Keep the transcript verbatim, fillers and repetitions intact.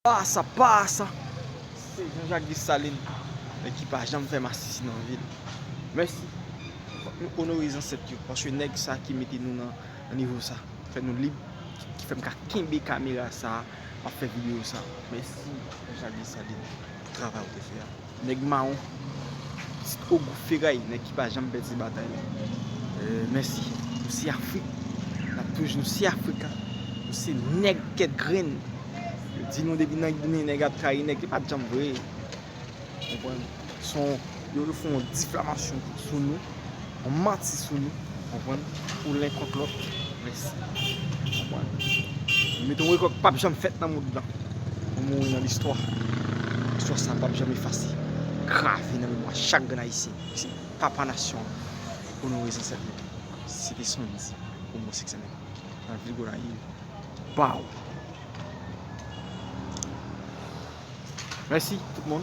Pasa, pasa. Se Jean-Jacques Dessalines, nèg ki pa janm fè masisi nan vil. Mèsi. Fòk nou onore zansèt yo, paske nèg sa ki mete nou nan, nan nivo sa, fè nou lib, ki fè m ka kenbe kamera sa, m ap fè videyo sa. Mèsi Jean-Jacques Dessalines pou travay ou te fè a. Nèg mawon, pitit ogou feray, nèg ki pa janm pèdi batay la. Eh, mèsi. Nou se Afrik. N ap toujou, nou se Afrik, a. Nou se nèg kèt grenn. Yo di nou depi nan Ginen nèg ap trayi nèg, li pa t janm vre. Konprann? Son, yo, yo fè yon diflamasyon sou nou, yon manti sou nou, konprann? Pou len kont lòt. Mèsi. Konprann? Nou mete yon rekò k p ap janm fèt nan mond lan. Nou mouri nan listwa. Listwa sa p ap janm efase. Grave nan memwa chak grenn Ayisyen. Se papa nasyon an. Onore zansèt nou. Se te Sondy pou Mo Six N F M. Nan vil Gonayiv. Baw. Mèsi tout moun.